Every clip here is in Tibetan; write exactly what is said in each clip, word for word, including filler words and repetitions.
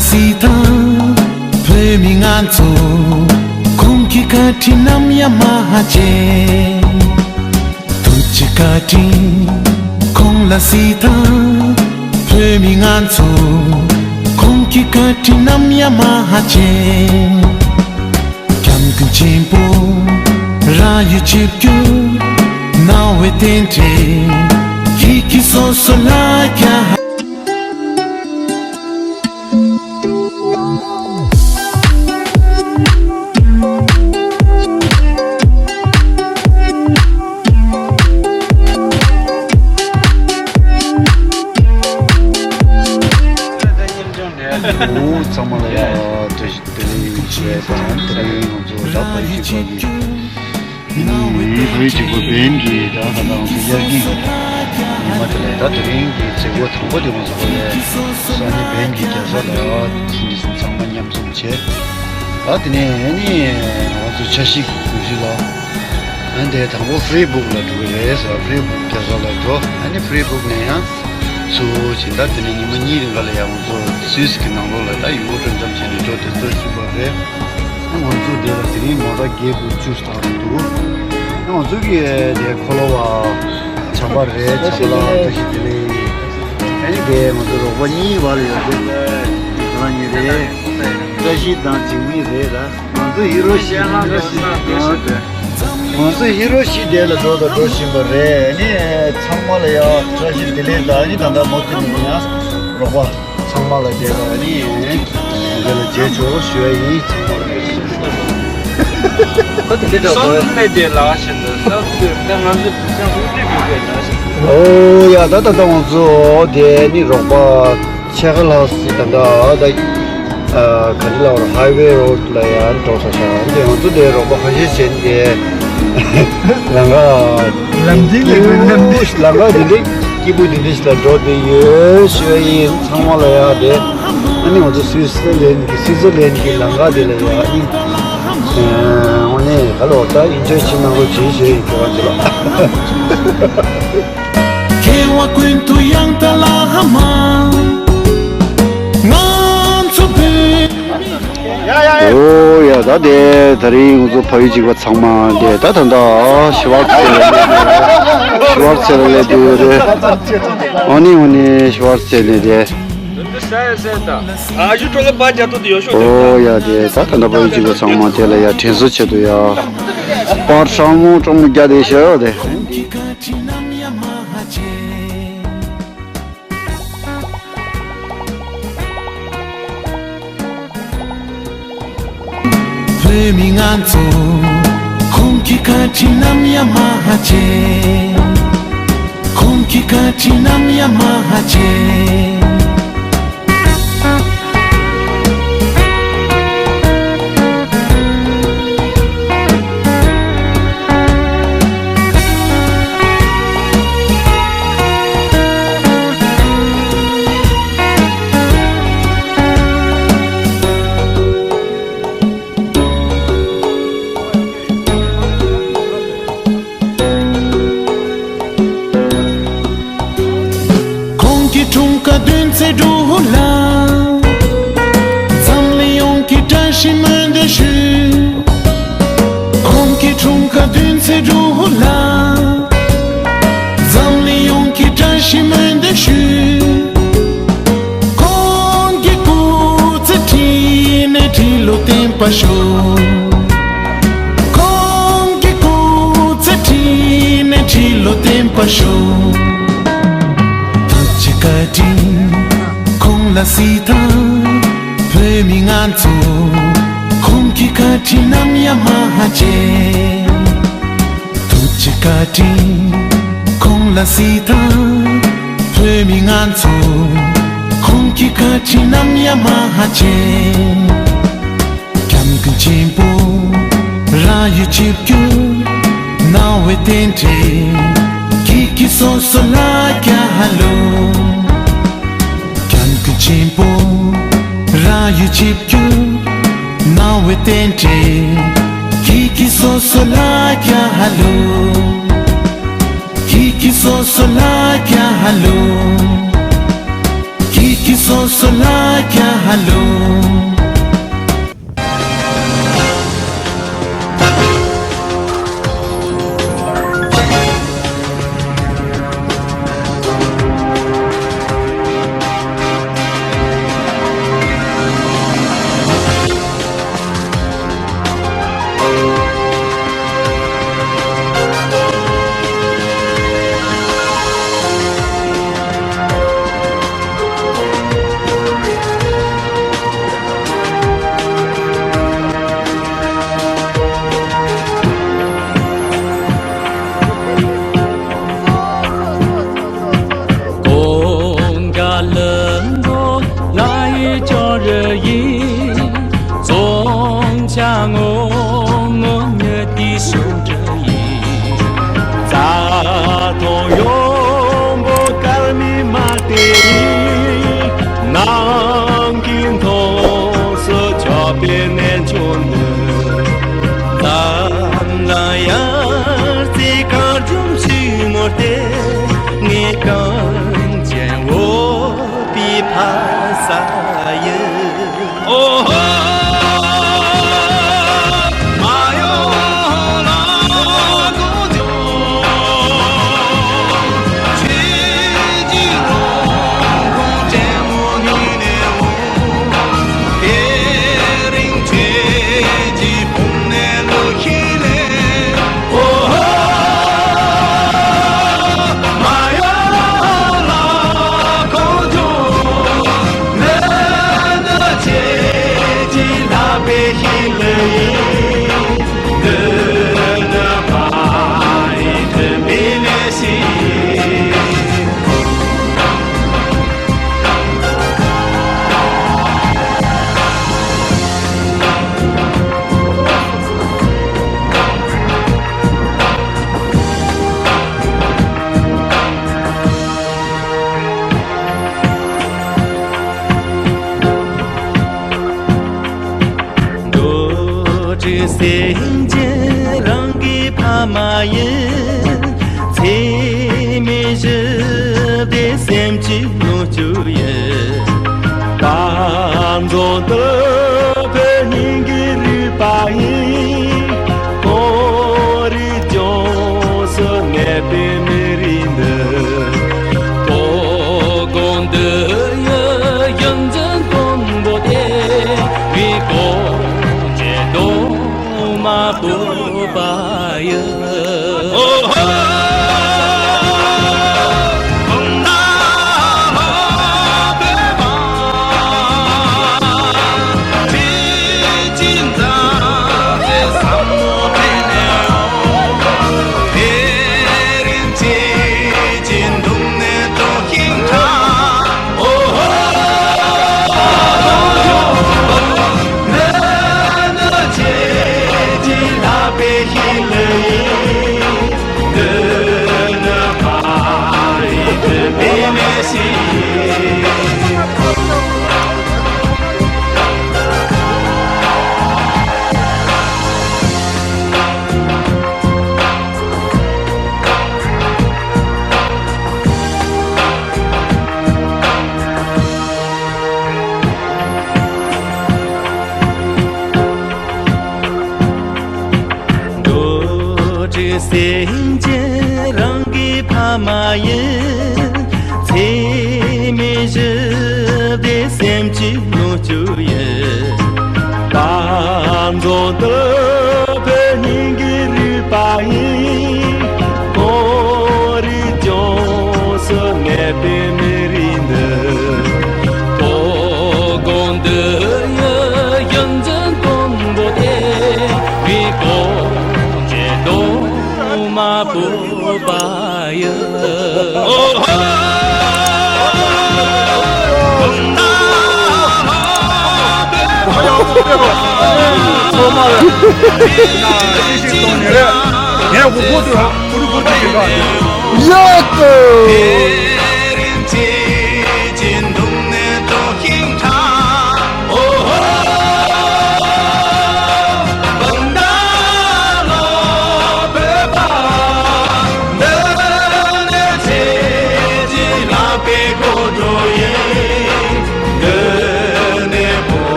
སྲིད་དང་བོད་མི་ང་ཚོ། ཁོང་གི་བཀའ་དྲིན་ནམ་ཡང་མ་བརྗེད། ཐུགས་རྗེ་བཀའ་དྲིན་ཁོང་ལ་སྲིད་དང་བོད་མི་ང་ཚོ། ཁོང་གི་བཀའ་དྲིན་ནམ་ཡང་མ་བརྗེད། སྐྱབས་མགོན་ཆེན་པོ་རང་ཡུལ་ཆིབས་བསྒྱུར་གནང་བའི་རྟེན་འབྲེལ། ཡིད་ཀྱི་སོ་སོ་ལ་རྒྱ། ཚང་མ་ལ་ཡ་བཀྲ་ཤིས་བདེ་ལེགས་ཞུ་ཡ་དང་། དེ་རིང་ང་ཚོ་རགས་པ་ཡིག་པ་གི་ཨུམ། བོད་གཅིག་པུ་བན་གྱི་ད་ད་ལྟ་ང་ཚོ་དབྱར་དགུན་གྱི་ཉི་མ་དེ་ལ་ད་དེ་རིང་གི་མཛད་སྒོ་དང་པོ་དེ་ང་ཚོ་བོད་ལ་སང་ཉིན་བན་གྱི་རྒྱལ་ས་ལ་ཡ་ཕྲུ་གུ་ཚང་མ་མཉམ་འཛོམས་བྱས། ད་དེ་ནས་ཨ་ནི་ང་ཚོ་འཆར་གཞི་གི་དགོངས་གཞི་ལ་ཨ་ནི་དེ་དང་པོ་ཧྥི་རི་སྦུག་ལ་འགྲོ་གི་རེད་ཟེར། ཧྥི་རི་སྦུག་རྒྱལ་ས་ལ་འགྲོ། ཨ་ནི་ཧྥི་རི་སྦུག་ནས་ཡང་ཚུར་ཕྱིན། ད་དེ་ནས་ཉི་མ་གཉིས་རིང་ག་ལ་ཡང་ང་ཚོ་སུད་སི་གི་ནང་ལོགས་ལ་ད་ཡུལ་སྤྲོ་འཆམ་བྱས་ནས་འགྲོ་དེ་ཚོ་ཞུས་པ་རེད། ང་ཚོ་འདི་ལ་དེ་རིང་མོ་ཊ་བརྒྱད་དགུ་བཅུ་ཙམ་འདུག་ང་ཚོ་གི་དེ་འཁོར་ལོ་བ་ཆགས་པ་རེད། ཆགས་པ་ལ་བཀྲ་ཤིས་བདེ་ལེགས། ཨ་ནི་དེ་ང་ཚོ་རོགས་པ་གཉིས་བར་ཡོད་དེ་ང་གཉིས་རེད། བཀྲ་ཤིས་དང་འཇིགས་མེད་རེད་ལ། ང་ཚོ་ཧི་རོ་ཤི་ང་ཚོ་ཧི་རོ་ཤི་དེ་ལ་འགྲོ་དང་འགྲོ་བཞིན་པ་རེད། ཨ་ནི་ཚང་མ་ལ་ཡ་བཀྲ་ཤིས་བདེ་ལེགས་དང་། ཨ་ནི་ད་ལྟ་མོ་ཐུན་ནས་ཡང་རོགས་པ་ཚང་མ་ལ་དེ་ལ་ཨ་ནི་དེ་ལ་རྗེས་ཆོག་ཞུ་ཡ་ཡིན། ཚང་མ་ལ་ད་དེ་འདྲ་སོང་ནས་དེ་ལ་བཞིན་དུ་ས་ཁུལ་ད་ང་ཚོ་དུས་ཚོད་འགོ་ཁྲིད་དགོས་པའི་ནང་བཞིན། ཨོ་ཡ། ད་ད་ད་ང་ཚོ་དེ་ནི་རོགས་པ་ཕྱེད་ཀ་ལྷག་ཙམ་ད་ལྟ་ད་ག་རེ་ལབ་ར། ཧའི་ཝེ་རོ་ཌི་ལ་ཡང་འགྲོ་ས་ཤག་འདི་ང་ཚོ་དེ་རོགས་པ་ཁ་ཤས་བྱས་ནས་ལམ་ཁ་ལམ་འདི་ལ་ལམ་འདི་ལམ་ཁ་འདི་འདྲ་སྐྱིད་པོ་འདི་འདྲ་ཞིག་ལ་འགྲོ་བསྡད་ཡོད་ཞུ་ཡ་ཡིན། ཚང་མ་ལ་ཡ་དེ་ཨ་ནི་ང་ཚོ་སུད་སི་ལན་གི་སུད་སི་ལན་གི་ལམ་ཁ་དེ་ལ་ཡ་ཨ་ནི་དངོས་གནས་ག་ལོ་ད་ཨིན་ཇོའི་བྱེད་གནང་རོགས་བྱེད་ཞུ་ཡ་ཡིན། ཁྱེད་རང་ཚོ་ལ། ཁྱེད་བ་ཀུན་ཏུ་ཡང་དག་ལྷ་མ། ང་ཚོ་བོད། ཨོ་ཡ། ད་དེ་ད་རིང་ང་ཚོ་ཕ་ཡུལ་གཅིག་པ་ཚང་མ་དེ་ད་ད་ད་ཤི་ཝར་ཚེ་ལ་སླེབས། ཤི་ཝར་ཚེ་ལ་སླེབས་དུས་དེ་ཨོ་ནི་ཨོ་ནི་ཤི་ཝར་ཚེ་ནས་དེ། ཨོ་ཡ། དེ་ད་ད་ད་ཕ་ཡུལ་གཅིག་པ་ཚང་མ་དེ་ལ་ཡ་དྲན་གསོ་ཆེད་དུ་ཡ་པར་ཧྲང་མོ་ཀྲོང་མོ་རྒྱ་དེ་ཤོད་དེ། བོད་མི་ང་ཚོ། ཁོང་གི་བཀའ་དྲིན་ནམ་ཡང་མ་བརྗེད། ཁོང་གི་བཀའ་དྲིན་ནམ་ཡང་མ་བརྗེད། ཁོང་གི་འཁྲུངས་སྐར་བདུན་ཚེས་དྲུག་ལ། འཛམ་གླིང་ཡོངས་ཀྱི་བཀྲ་ཤིས་སྨོན་འདུན་ཞུ། ཁོང་གི་འཁྲུངས་སྐར་བདུན་ཚེས་དྲུག་ལ། འཛམ་གླིང་ཡོངས་ཀྱི་བཀྲ་ཤིས་སྨོན་འདུན་ཞུ། ཁོང་གི་སྐུ་ཚེ་ཁྲི་ནས་ཁྲི་ལོ་བརྟན་པར་ཤོག་ཁོང་གི་སྐུ་ཚེ་ཁྲི་ནས་ཁྲི་ལོ་བརྟན་པར་ཤོག་ཐུགས་རྗེ་བཀའ་དྲིན་ཁོང་ལ་སྲིད་དང་། བོད་མི་ང་ཚོ། ཁོང་གི་བཀའ་དྲིན་ནམ་ཡང་མ་བརྗེད། ཐུགས་རྗེ་བཀའ་དྲིན་ཁོང་ལ་སྲིད་དང་། བོད་མི་ང་ཚོ། ཁོང་གི་བཀའ་དྲིན་ནམ་ཡང་མ་བརྗེད། སྐྱབས་མགོན་ཆེན་པོ་རང་ཡུལ་ཆིབས་བསྒྱུར་གནང་བའི་རྟེན་འབྲེལ། ཡིད་ཀྱི་སོ་སོ་ལ་རྒྱ་ལོ། སྐྱབས་མགོན་ཆེན་པོ་རང་ཡུལ་ཆིབས་བསྒྱུར་གནང་བའི་རྟེན་འབྲེལ། ཡིད་ཀྱི་སོ་སོ་ལ་རྒྱ་ལོ། ཡིད་ཀྱི་སོ་སོ་ལ་རྒྱ་ལོ། ཡིད་ཀྱི་སོ་སོ་ལ་རྒྱ་ལོ། གངས་ཅན་བོད་པའི་ཕ་ས་ཡིན། ཨོ་ཧོ། མ་ཡོང་ལ་གོ་ཇོ། ཆོས་ཀྱི་རང་དབང་ཆེན་མོ་ཉིད་ནས་འོང་། དེ་རིང་ཁྱེད་ཀྱི་བུམ་ནས་ལོ་ཤས་ལས། ཨོ་ཧོ། འགྲོ་བའི་སེམས་ཅན་རང་གི་ཕ་མ་ཡིན། འཚེ་མེད་ཞི་བདེའི་སེམས་ཀྱི་ལོངས་སྤྱོད་ཡིན། དམ་རྫོང་དུ་བོད་སྙིང་གི་རུས་པ་ཡིན། གངས་རིའི་ལྗོངས་སུ་གནས་པའི་མི་རིགས་འདི། དོ་དགོང་འདི་ཡི་གཞུང་འཛིན་དཔོན་པོ་དེ། མི་དཀོན་མཆེད་གདུང་མ་བོད་པ་ཡི། ཨོ་ཧོ། འགྲོ་བའི་སེམས་ཅན་རང་གི་ཕ་མ་ཡིན། འཚེ་མེད་ཞི་བདེའི་སེམས་ཀྱི་ལོངས་སྤྱོད་ཡིན། དམ་རྫོང་དུ་བོད་སྙིང་གི་རུས་པ་ཡིན། གངས་རིའི་ལྗོངས་སུ་གནས་པའི་མི་རིགས་འདི། དོ་དགོང་འདི་ཡི་གཞུང་འཛིན་དཔོན་པོ་དེ། མི་དཀོན་མཆེད་གདུང་མ་བོད་པ་ཡི། ཨོ་ཧོ། ཡག་པོ། བོད་ཆས་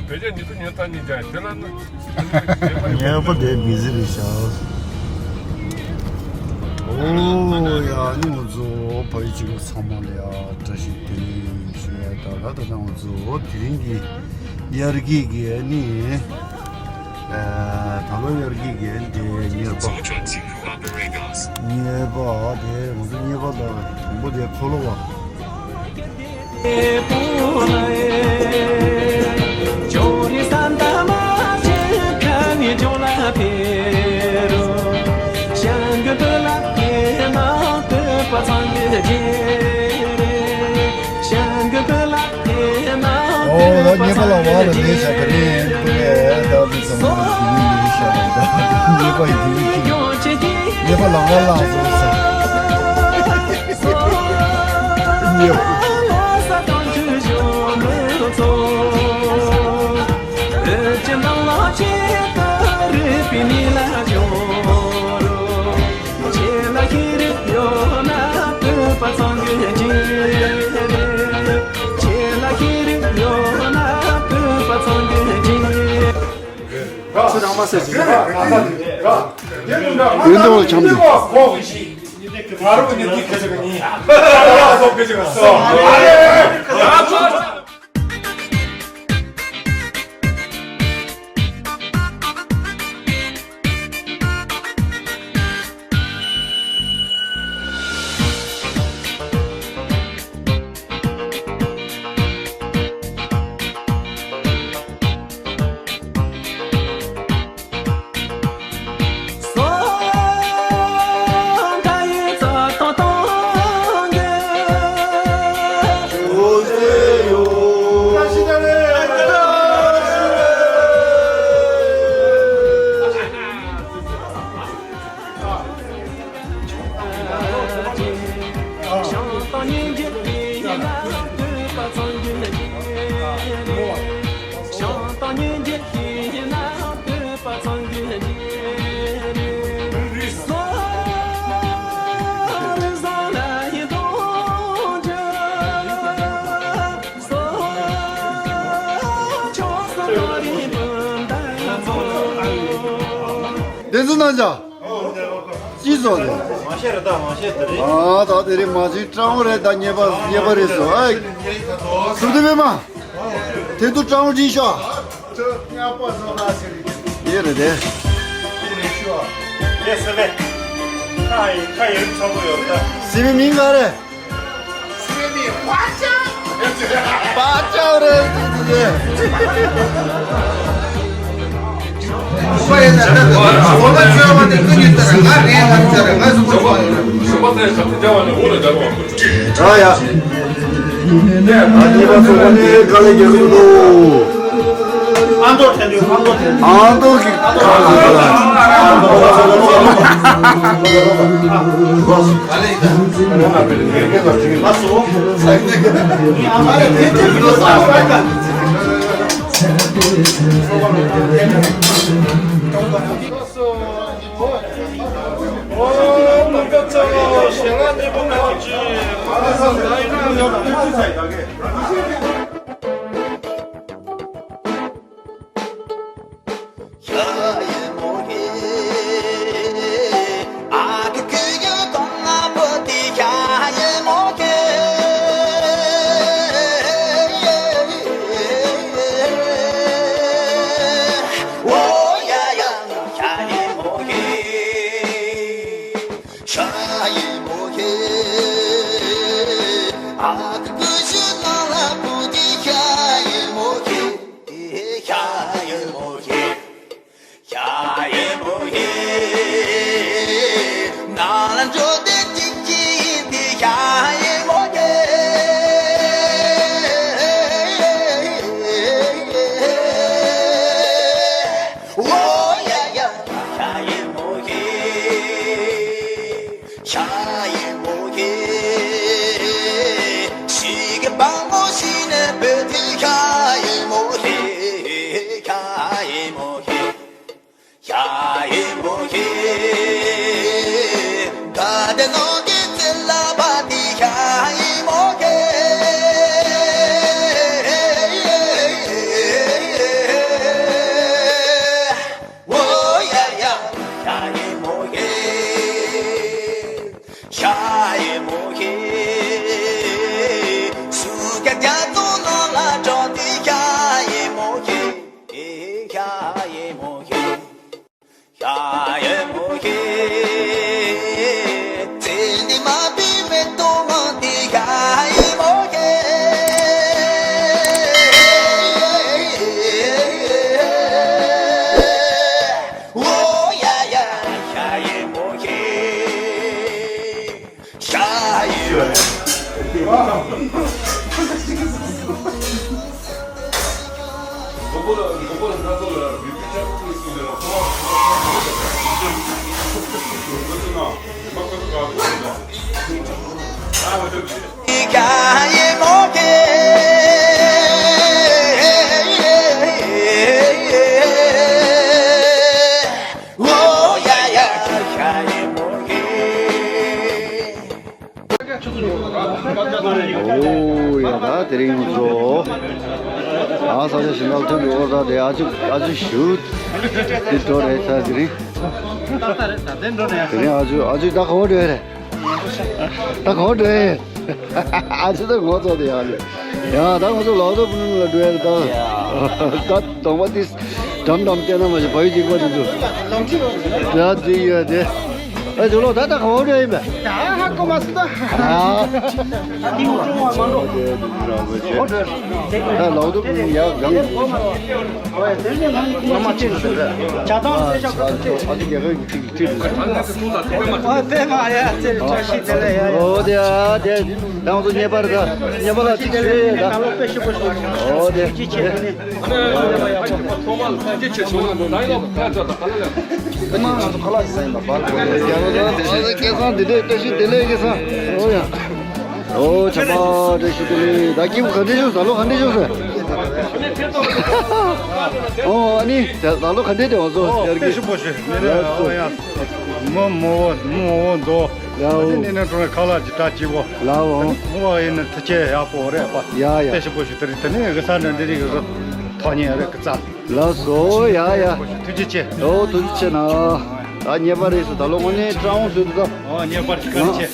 བོད་ཆས་ཉི་ཚེ་ཉི་ལྟར་ཉིན་ཀྱང་དེ་ལ་ནི། ངའི་པོ་དེ་མི་ཟེར་རེད་ཤག་ཨོ་ཡ། ཨ་ནི་ང་ཚོ་ཕ་ཡུལ་གཅིག་པ་ཚང་མ་ལ་ཡ་བཀྲ་ཤིས་བདེ་ལེགས་ཞུ་ཡ། ད་ད་ད་ད་ང་ཚོ་དེ་རིང་གི་ དབྱར་སྐྱིད་ཀྱི་ནི། ཨ། ད་ལོ་དབྱར་སྐྱིད་ཀྱི་འདི་གཉེར་པ། གཉེར་པ་དེ་ང་ཚོ་གཉེར་པ་ལ་དང་པོ་དེ་མཚོ་ལྷོ་བ། ཨོ་ད་ཉེ་པ་ལ་བ་ལ་ལས་བྱ་ག་རེ་ཡིན་དུ་ལས་ད་དུ་ཚང་མ་ལ་ཞི་མི་ཡོད་ཤ་ར་ད་ཉེ་པ་ཡིན་དུ་ཡོད་ཀྱི་ཉེ་པ་ལ་བ་ལ་སོ་ས་ཉེ་པ། ཡོན་ཏན་འཁྱམས་འདུག་བདེན་ཚུལ་གནང་བྱ། ཅི་བཟོ་རེད། མ་ཤེས་རེད་ད་མ་ཤེས་ད་རེད། ཨ་ད་དེ་རིང་མ་བྱིན་སྤྲང་བོ་རེད་ད་ཉེས་པ་ཉེས་པ་རེད་བཟོ་ཨ། སུ་དེ་བས་མ། དེ་དུ་སྤྲང་བོ་བྱིན་ཤོག་དེ་རེད་དེ། དེ་སི་བེ། ཁ་ཡི་ཁ་ཡི་ཚོགས་ཡོད་ད། སི་བེ་མིང་ག་རེད། པ་ཅག་རེད་ཅེས་ཏེ། ཨ་ཡ། ཨ་ནི་བ་སོ་ནི་དཀའ་ལས་རྒྱག་གི་འདུག་ཨ་མདོ་དྲན་དུས་ཨ་མདོ་དྲན་དུས། ཨ་མདོ་གི་ཁ་ལ་ཁ་ལ། ཨོ་ཡ། ད་དེ་རིང་ཚོ། ཨ་ས་ཆ་ཞིག་ནང་ཐུག་གི་ཨོ་ས་དེ་ཨ་ཅུ་ཨ་ཅུ་ཞུ། དེ་འགྲོ་རེད་ས་དེ་རིང་། དེ་རིང་ཨ་ཅུ་ཨ་ཅུ་ད་ག་བ་འགྲོ་ཡ་རེད། ད་ག་བ་འགྲོ་ཡ་རེད། ཨ་ཅུ་ད་ངོ་ཚོ་དེ་ཡ་ལེ། ཡ་ད་ང་ཚོ་ལོག་ཏོ་པུ་ནུ་ལ་འགྲོ་ཡ་རེད་ད། ད་གདོང་པ་དེ། འགྲམ་འགྲམ་བལྟས་ན་མ་གཞི་བ་ཡུ་གཅིག་པ་དེ་ཚོ། ད་དེ་ཡོད་དེ། ཨེ་ཇོ་ལོ་ད་ད་ག་བ་འགྲོ་ཡིན་པས། ད་ཧ་གོ་མ་སོང་ད། ཨ། ད་ལོག་ཏོ་ཡ་གང་། ཨ་ཅི་རྒྱ་གར་གྱི་ཁྲིད་ཁྲིད། ཨ་དཔེ་མ་ཡ་ཚེ་བཀྲ་ཤིས་བདེ་ལེགས་ཡ། ཨོ་དེ་ཨ་དེ་ད་ང་ཚོ་ཉེ་པར་ད་ཉེ་པར་ལ་ཅི་ཅི་རེད་ད། ཨོ་དེ། ཨ་ནི་ང་ཚོ་ཁ་ལག་ཟ་ཡིན་པ་བར་དུ་སྐལ་བཟང་དེ་འདྲས་བཀྲ་ཤིས་བདེ་ལེགས་སྐལ་བཟང་། ཨོ་ཡ། ཨོ་བྱམས་པ་བཀྲ་ཤིས་བདེ་ལེགས། ད་སྐྱིད་པོ་ག་འདྲས་བྱུང་ཟ་ལོ་ག་འདྲས་བྱུང་ཟེར། ཨོ་ཨ་ནི་ད་ཟ་ལོ་ག་འདྲས་དེ་ང་ཚོ་ཨོ་ཡར་དཔེ་གི་ཞིམ་པོ་ཞིག་ནི་ནི་ལགས་སོ། ཨོ་ཡ། མོ་མོ་བོ་མོ་བོ་མདོ། ལའོ། ཨ་ནི་ནི་ནི་ཀྲོང་ཁ་ལག་ཅི་ད་སྐྱིད་པོ། ལའོ། མོ་བ་ཡིན་ནི་ཐུ་ཆེ་ཡག་པོ་རེད་པ། ཡ་ཡ། དཔེ་ཞིམ་པོ་ཞིག་དེ་རིང་དེ་ནི་གི་ས་འདྲ་འདི་རིགས་གི་ཐོག་ཉེ་རེད་གི་རྩ། ལགས་སོ་ཡ་ཡ། ཐུགས་རྗེ་ཆེ། ཨོ་ཐུགས་རྗེ་ཆེ་ན། ད་ཉེ་པར་རེད་སོ་ད་ལོ་དངོས་གནས་སྤྲང་བོ་བཟོས་འདུག་ད། ཨོ་ཉེ་པར་གྱི་བཀའ་དྲིན་ཆེ།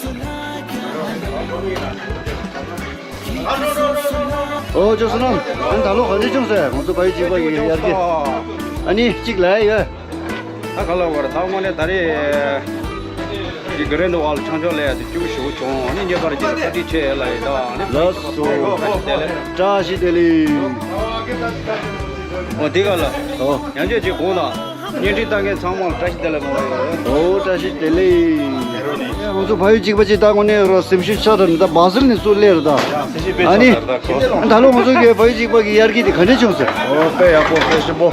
ཨོ་ཅོ་བསོད་ནམས། ཨ་ནི་ད་ལོ་ག་འདྲས་བྱུང་ཟེར་ང་ཚོ་བ་ཡུ་གཅིག་པ་ཡི་ཡར་རྒྱས། ཨ་ནི་གཅིག་ལ་ཡོད། ད་ག་ལ་བར་ད་དངོས་གནས་ད་རེས་ཀྱི་ག་རེ་འདུག་བ་ལ་ཆང་ཆོག་ལས་ཡ་དེ་སྐྱིད་པོ་ཞེ་པོ་བྱུང་། ཨ་ནི་ཉེ་པར་གྱི་བཀའ་དྲིན་ཆེ་ལ་ཡི་ད་ཨ་ནི་ལགས་སོ། བཀྲ་ཤིས་བདེ་ལེགས། ཨོ་དེ་ག་ལ། ཨོ། ཡང་བསྐྱར་གྱི་དགོངས་དག་བརྙན་འཕྲིན་ལྟ་མཁན་ཚང་མ་ལ་བཀྲ་ཤིས་བདེ་ལེགས་གནང་བ་ཡོད། ཨོ་བཀྲ་ཤིས་བདེ་ལེགས། ང་ཚོ་བ་ཡུ་གཅིག་པ་ཅིག་ད་དངོས་གནས་ར་སེམས་ཤུགས་ཆག་ད་ནི་ད་བ་ཟིལ་ནས་ཚུར་སླེབས་ར་ད། ཨ་ནི། ད་ལོ་ང་ཚོ་གི་བ་ཡུ་གཅིག་པ་གི་ཡར་རྒྱས་དེ་ག་འདྲས་བྱུང་ཟེར། ཨོ་དཔེ་ཡག་པོ་དཔེ་ཞིམ་པོ།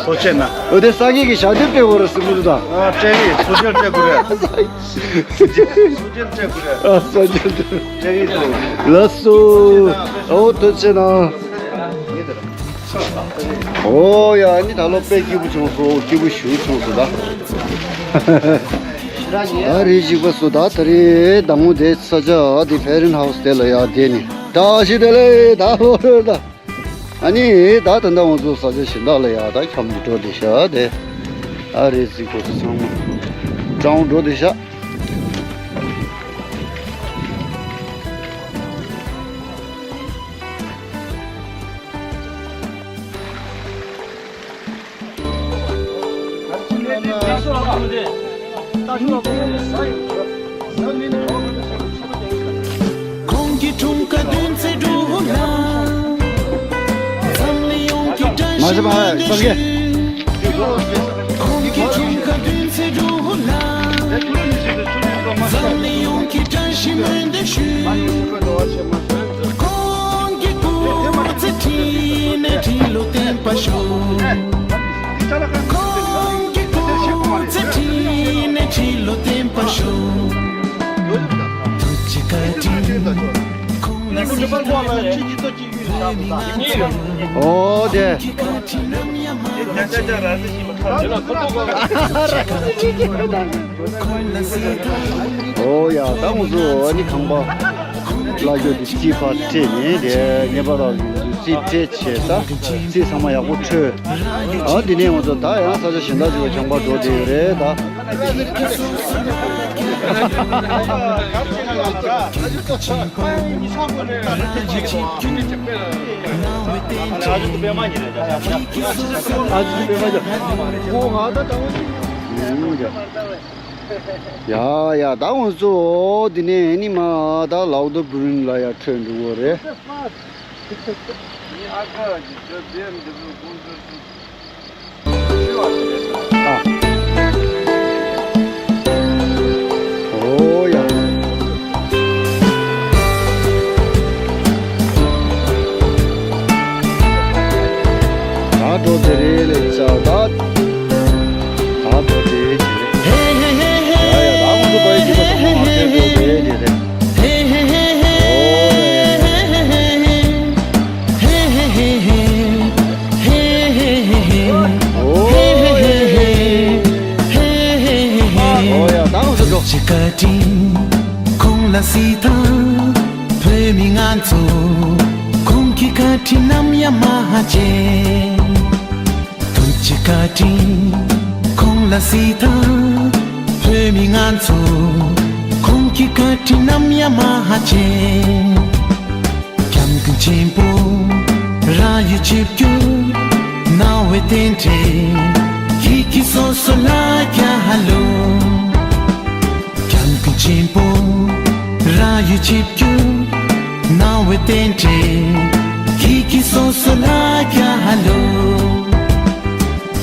ཐུགས་རྗེ་ཆེ་ན། ཨོ་དེ་ས་གི་གི་ཞག་དེབ་སྤྲད་དགོས་ར་སེམས་ཤུགས་ད། ཨ་སྤྲད་ཡིན་སུ་ཇལ་སྤྲད་དགོས་རེད། སུ་ཇལ་སྤྲད་དགོས་རེད། ཨ་སུ་ཇལ་སྤྲད། སྤྲད་ཡིན་སུ། ལགས་སོ། ཨོ་ཐུགས་རྗེ་ཆེ་ན། ཨོ་ཡ་ཨ་ནི་ད་ལོ་དཔེ་སྐྱིད་པོ་བྱུང་སོང་། སྐྱིད་པོ་ཞེ་པོ་བྱུང་སོང་ད། ད་རེས་གཅིག་པ་སུ་ད་ད་རེས་ཟླ་ངོ་དེ་ས་ཆ་དེ་ཕེ་རན་ཧའུ་སི་དེ་ལ་ཡ་དེ་ནི་བཀྲ་ཤིས་བདེ་ལེགས་ད་ལོ་ད། ཨ་ནི་ད་ད་ལྟ་ང་ཚོ་ས་ཆ་གཞན་དག་ལ་ཡ་ད་འཁྱམ་གྱི་འགྲོ་བསྡད་ཤག་དེ། ཨ་རེ་གཟིགས་སྐོར་དུ་ཚང་མ་སྤྲང་བོ་འགྲོ་བསྡད་ཤག་ཁོང་གི་འཁྲུངས་སྐར་བདུན་ཚེས་དྲུག་ལ། འཛམ་གླིང་ཡོངས་ཀྱི་བཀྲ་ཤིས་སྨོན་འདུན་ཞུ། ཁོང་གི་འཁྲུངས་སྐར་བདུན་ཚེས་དྲུག་ལ། འཛམ་གླིང་ཡོངས་ཀྱི་བཀྲ་ཤིས་སྨོན་འདུན་ཞུ། ཁོང་གི་སྐུ་ཚེ་ཁྲི་ནས་ཁྲི་ལོ་བརྟན་པར་ཤོག་ཁོང་གི་སྐུ་ཚེ་ཁྲི་ནས་ཁྲི་ལོ་བརྟན་པར་ཤོག་ཐུགས་རྗེ་བཀའ་དྲིན་ཁོང་ལ་གཟིགས་ཨོ་དེ། ཨོ་ཡ་ད་ང་ཚོ་ཨ་ནི་ཁང་པ་ལ་ཡོད་དེ་རྩིས་ཕར་སྤྲད་ནས་དེ་ཉེ་པ་ལ་རྩིས་སྤྲད་བྱས་ད་རྩིས་ཚང་མ་ཡག་པོ་འཕྲོད། ཨ་འདི་ནས་ང་ཚོ་ད་ཡང་ས་ཆ་གཞན་དག་ཅིག་ལ་ཁང་པ་འགྲོ་བསྡད་ཡོད་རེད་ད། ཡ་ཡ། ད་ང་ཚོ་འདི་ནས་ནི་མ་ད་ལའུ་ཏ་པུ་རིན་ལ་ཡ་ཁྲོད་འགྲོ་གི་རེད། ཨ། ཨོ་ཡ། ད་འགྲོ་དེ་རེད་ལས་ཙ་ད། ད་འགྲོ་དེ་རེད། ཡ་ཡ། ད་ཁོང་ཚོ་པའི་ཅི་ད་ད་ཁོང་ཚོ་འགྲོ་དེ་རེད་དེ་རེད། ཨོ་ཡ་ཡ་ཡ། ཨོ་ཡ། ད་ང་ཚོ་འགྲོ། ཁོང་ལ་སྲིད་དང་བོད་མི་ང་ཚོ་ཁོང་གི་བཀའ་དྲིན་ནམ་ཡང་མ་བརྗེད། ཐུགས་རྗེ་བཀའ་དྲིན་ཁོང་ལ་སྲིད་དང་བོད་མི་ང་ཚོ་ཁོང་གི་བཀའ་དྲིན་ནམ་ཡང་མ་བརྗེད། སྐྱབས་མགོན་ཆེན་པོ་རང་ཡུལ་ཆིབས་བསྒྱུར་གནང་བའི་རྟེན་འབྲེལ་ཁྱེད་ཀྱིས་སོ་སོ་ལ་རྒྱལ་ལོ། སྐྱབས་མགོན་ཆེན་པོ་རང་ཡུལ་ཆིབས་བསྒྱུར་གནང་བའི་རྟེན་འབྲེལ་ཁྱེད་ཀྱིས་སོ་སོ་ལ་རྒྱལ་ལོ།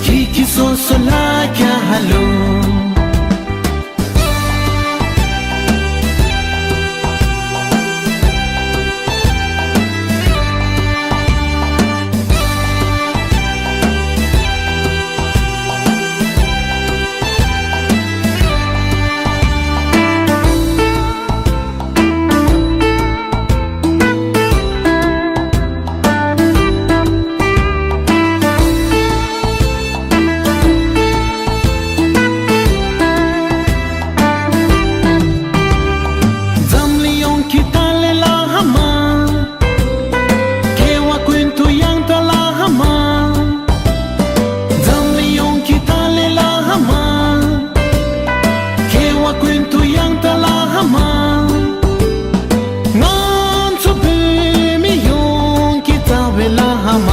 ཁྱེད་ཀྱིས་སོ་སོ་ལ་རྒྱལ་ལོ། འཛམ་གླིང་ཡོངས་ཀྱི་ཏཱ་ལའི་བླ་མ། སྐྱེ་བ་ཀུན་ཏུ་ཡང་དག་བླ་མ། འཛམ་གླིང་ཡོངས་ཀྱི་ཏཱ་ལའི་བླ་མ། སྐྱེ་བ་ཀུན་ཏུ་ཡང་དག་བླ་མ། ང་ཚོ་བོད་མི་ཡོངས་ཀྱི་རྩ་བའི་བླ་མ།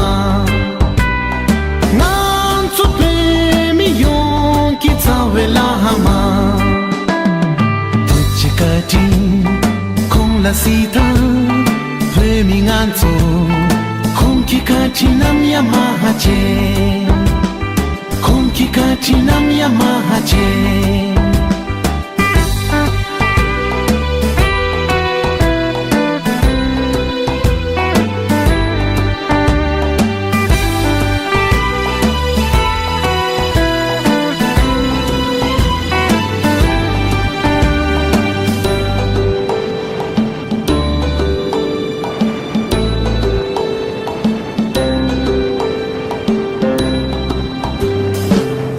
ང་ཚོ་བོད་མི་ཡོངས་ཀྱི་རྩ་བའི་བླ་མ། ཐུགས་རྗེ་བཀའ་དྲིན་ཁོང་ལ་སྲིད་དང་བོད་མི་ང་ཚོ་ཁོང་གི་བཀའ་དྲིན་ནམ་ཡང་མ་བརྗེད། ཁོང་གི་བཀའ་དྲིན་ནམ་ཡང་མ་བརྗེད།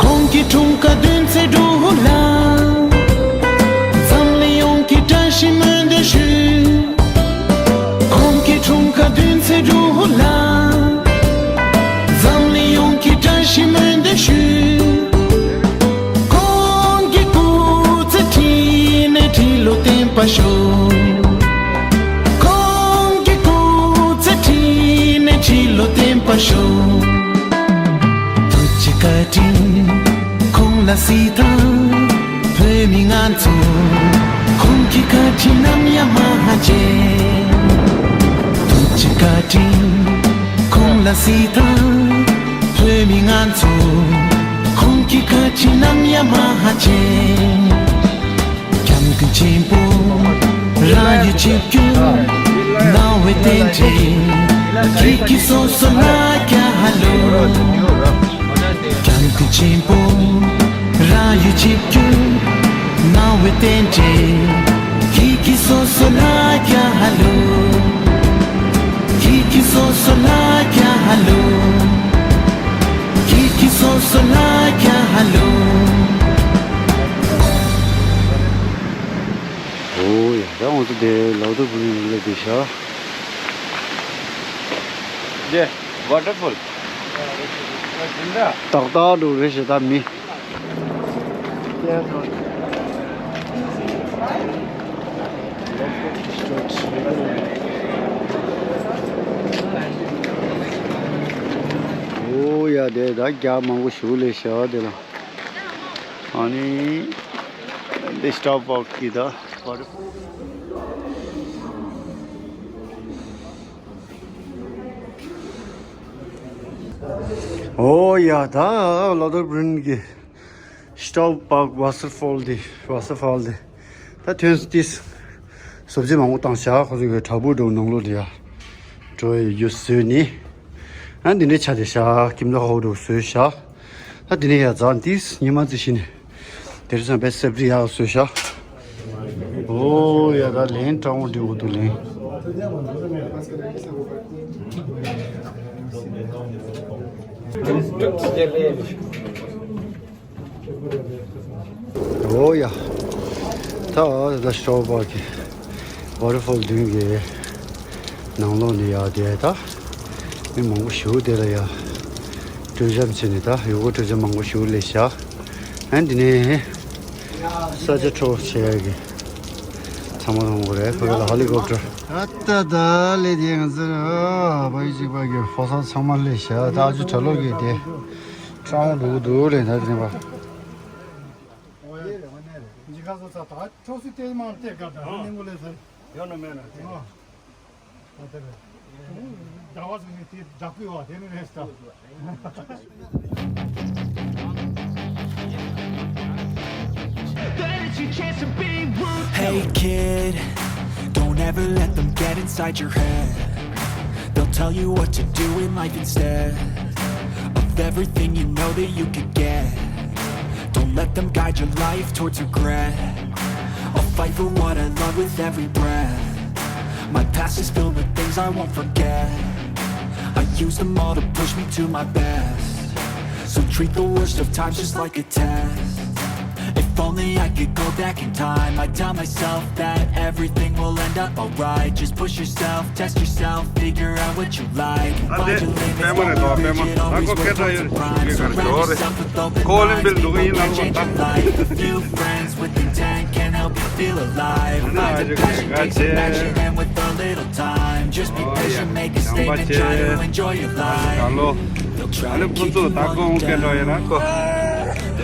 ཁོང་གི་འཁྲུངས་སྐར་བདུན་ཚེས་དྲུག་ལ། འཛམ་གླིང་ཡོངས་ཀྱིས་བཀྲ་ཤིས་སྨོན་འདུན་ཞུ། ཁོང་གི་འཁྲུངས་སྐར་བདུན་ཚེས་དྲུག་ལ། འཛམ་གླིང་ཡོངས་ཀྱིས་བཀྲ་ཤིས་སྨོན་འདུན་ཞུ། ཁོང་གི་སྐུ་ཚེ་ཁྲི་ནས་ཁྲི་ལོ་བརྟན་པར་ཤོག་ཁོང་གི་སྐུ་ཚེ་ཁྲི་ནས་ཁྲི་ལོ་བརྟན་པར་ཤོག་ཐུགས་རྗེ་བཀའ་དྲིན་ཁོང་ལ་སྲིད་དང་བོད་མི་ང་ཚོ་ཁོང་གི་བཀའ་དྲིན་ནམ་ཡང་མ་བརྗེད། ཐུགས་རྗེ་བཀའ་དྲིན་ཁོང་ལ་སྲིད་དང་བོད་མི་ང་ཚོ་ཁོང་གི་བཀའ་དྲིན་ནམ་ཡང་མ་བརྗེད། སྐྱབས་མགོན་ཆེན་པོ་རང་ཡུལ་ཆིབས་བསྒྱུར་གནང་བའི་རྟེན་འབྲེལ་ཁྱེད་ཀྱིས་སོ་སོ་ལ་རྒྱལ་ལོ། སྐྱབས་མགོན་ཆེན་པོ་རང་ཡུལ་ཆིབས་བསྒྱུར་གནང་བའི་རྟེན་འབྲེལ་ཁྱེད་ཀྱིས་སོ་སོ་ལ་རྒྱལ་ལོ། ཁྱེད་ཀྱིས་སོ་སོ་ལ་རྒྱལ་ལོ། ཁྱེད་ཀྱིས་སོ་སོ་ལ་རྒྱལ་ལོ། ཨོ་ཡ། ད་ང་ཚོ་དེ་ལའུ་ཏ་པུ་རི་ནས་སླེབས་བསྡད་ཤག་དེ་ཝ་ཊར་ཕོལ། ཏག་ཏག་འགྲོ་རེད་ཤག་ད་མི། Let's go to the church. ཨོ་ཡ་དེ་ད་རྒྱ་མང་པོ་ཞིག་ལས་བྱ་བ་དེ་ལ། ཨ་ནི་དེ་སི་ཊར་བྷག་གི་ད། ཨོ་ཡ་ད་ལོ་ཏར་བྷི་རིན་གི་སི་ཊར་བྷག་ཝ་ཊར་ཕོལ་དེ། ཝ་ཊར་ཕོལ་དེ་ད་ཐོན་ཏིས་བཟོ་བྱེད་མང་པོ་བཏང་བཞག་ཁོ་ཚོ་གི་བྲག་ཕུག་འགྲོ་ནང་ལོགས་དེ་ཡ་འགྲོ་ཡི་ཡོད་བཟོས་ནི། ཨ་འདི་འདྲའི་ཆ་དེ་བཞག་ཁྱིམ་ཚང་ཧོ་འགྲོ་བཟོས་བཞག་ད་འདི་ནས་ཡ་ཛ་ཏིས་ཉི་མ་ཙི་ཤི་ནི། དེར་སང་བེ་སེབ་རི་ཡག་བཟོས་ཤག་ཨོ་ཡ་ད་ལན་སྤྲང་བོ་འདི་འོ་དུ་ལན། ཨོ་ཡ་ད་ད་སི་ཊར་བྷག་གི་ཝ་ཊར་ཕོལ་མདུན་གྱི་ནང་ལོགས་ནས་ཡ་དེ་ད་མི་མང་པོ་ཞིག་དེ་ལ་ཡ་སྤྲོ་འཆམ་བྱས་ནས་ད་ཡུལ་སྐོར་སྤྲོ་འཆམ་མང་པོ་ཞིག་སླེབས་ཤག་ཨ་འདི་ནས་ས་ཆ་འཕྲོག་བྱེད་ཡ་གི་ཚང་མ་མཐོང་གི་རེད། ཕ་གི་ལ་ཧེ་ལི་ཀོབ་ཊར། ཨ་ཏ་ད་ལེ་དེ་ང་ཚོ་ཕ་གི་གཅིག་པ་གི་ཕོ་གསར་ཚང་མ་སླེབས་ཤག་ད་ཨ་ཅུ་གྲྭ་ལོག་གི་དེ་སྤྲང་བོ་འདུག་འདུག་ལེ་ད་དེ་ནས་པ། འཇིགས་ཁ་བཟོ་ས་ད་ཁྲོ་སི་ཏེ་མང་སྟེ་དགའ་ད་ནི་ངོ་ལེ་ས་ཡོད་ན་མེད་ན་ཨ་ད་རེད། ཟླ་བ་ཟིན་ནས་དེ་དགྲ་སྐུལ་བ་དེ་ནི་རེད་ད། Hey kid, don't ever let them get inside your head. They'll tell you what to do in life instead of everything you know that you could get. Don't let them guide your life towards regret. I'll fight for what I love with every breath. My past is filled with things I won't forget. I use them all to push me to my best. So treat the worst of times just like a test. If only I could go back in time, I'd tell myself that everything will end up alright. Just push yourself, test yourself, figure out what you like. Find your limits, don't let it always work towards a prime. Surround yourself with open minds, people can change your life. A few friends with intent can help you feel alive. Find a passion, take some action, and with a little time, just be patient, make a statement, try to enjoy your life. They'll try to keep you on your down.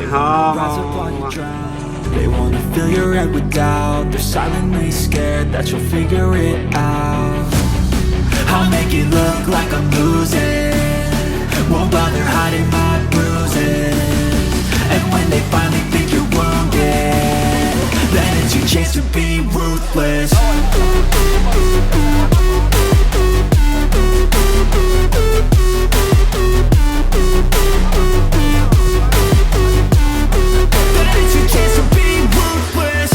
Rise up while you drown. They wanna fill your head with doubt. They're silently scared that you'll figure it out. I'll make it look like I'm losing. Won't bother hiding my bruises. And when they finally think you're wounded, then it's your chance to be ruthless. Then it's your chance to be ruthless.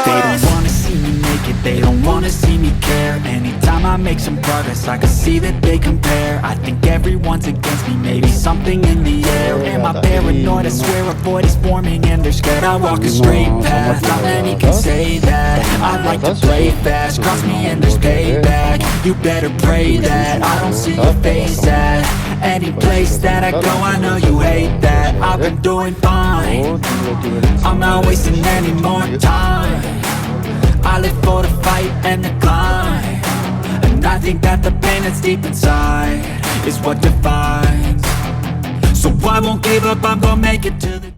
They don't wanna see me make it, they don't wanna see me care. Anytime I make some progress, I can see that they compare. I think everyone's against me, maybe something in the air. Am I paranoid? I swear a void is forming and they're scared. I walk a straight path, not many can say that. I like to play fast, cross me and there's payback. You better pray that I don't see your face at any place that I go. I know you hate that. I've been doing fine. I'm not wasting any more time. I live for the fight and the climb. And I think that the pain that's deep inside is what defines. So I won't give up, I'm gonna make it to the